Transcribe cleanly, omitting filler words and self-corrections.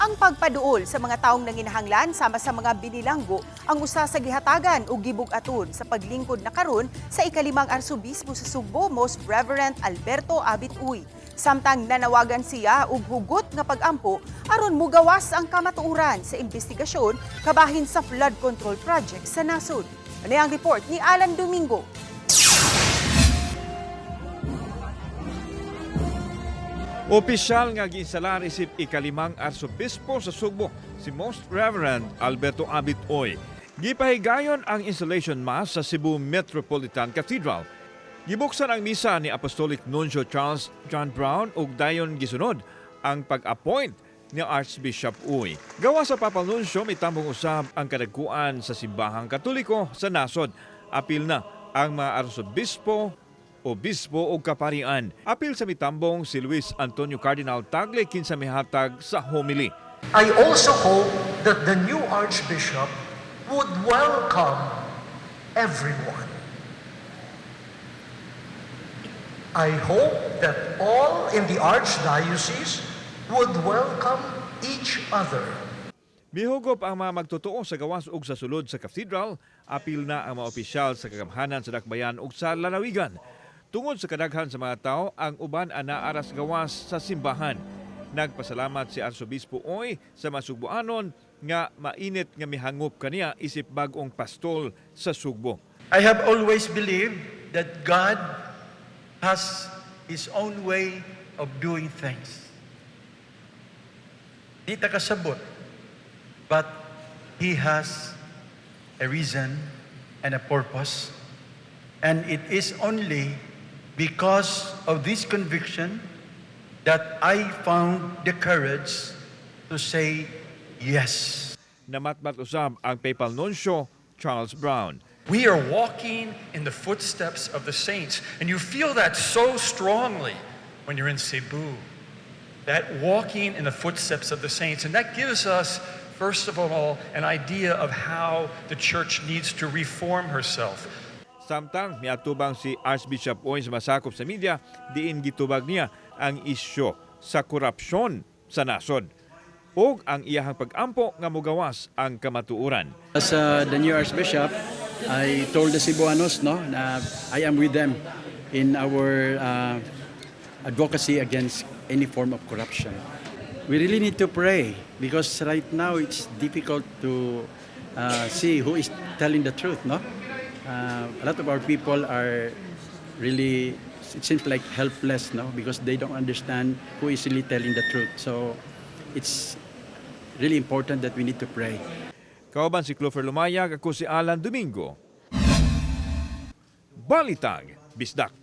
Ang pagpaduol sa mga taong nanginahanglan sama sa mga binilanggo ang usa sa gihatagan og gibug-aton sa paglingkod na karon sa ikalimang arsobispo sa Sugbo, Most Reverend Alberto Abit Uy. Samtang nanawagan siya og hugot nga pag-ampo aron mugawas ang kamatuoran sa investigasyon kabahin sa flood control project sa nasod. Ano ang report ni Alan Domingo? Opisyal nga giinstalar isip ikalimang arsobispo sa Sugbo, si Most Reverend Alberto Abit Uy. Gipahigayon ang installation mass sa Cebu Metropolitan Cathedral. Gibuksan ang misa ni Apostolic Nuncio Charles John Brown ug dayon gisunod ang pag-appoint ni Archbishop Uy. Gawa sa Papal Nuncio, mitambong usab ang kadagkuan sa simbahang Katoliko sa nasod. Apil na ang mga arsobispo, obispo o kaparian. Apil sa mitambong si Luis Antonio Cardinal Tagle kinsa mihatag sa homily. I also hope that the new Archbishop would welcome everyone. I hope that all in the Archdiocese would welcome each other. Mihugop ang mga magtotoo sa gawas ug sa sulod sa cathedral, apil na ang mga opisyal sa kagamhanan sa dakbayan ug sa lalawigan. Tungod sa kadaghan sa mga tao, ang uban ana aras gawas sa simbahan. Nagpasalamat si Arsobispo Uy sa masugbuanon nga mainit nga mihangop kaniya isip bag-ong pastol sa Sugbo. I have always believed that God has His own way of doing things. Di ta kasabot, but He has a reason and a purpose. And it is only because of this conviction that I found the courage to say yes. Namatmat usab ang Papal Nuncio Charles Brown. We are walking in the footsteps of the saints. And you feel that so strongly when you're in Cebu. That walking in the footsteps of the saints. And that gives us, first of all, an idea of how the church needs to reform herself. Samtang miatubang si Archbishop Uy sa masakop sa media, diin gitubag niya ang isyu sa korupsyon sa nasod ug ang iyahang pag-ampo nga mugawas ang kamatuoran. As the new Archbishop, I told the Cebuanos, no, na I am with them in our advocacy against any form of corruption. We really need to pray because right now it's difficult to see who is telling the truth, no? A lot of our people are really, it seems like, helpless, no, because they don't understand who is really telling the truth. So it's really important that we need to pray. Kauban si Clover Lumayag, ako si Alan Domingo. Balitang Bisdak.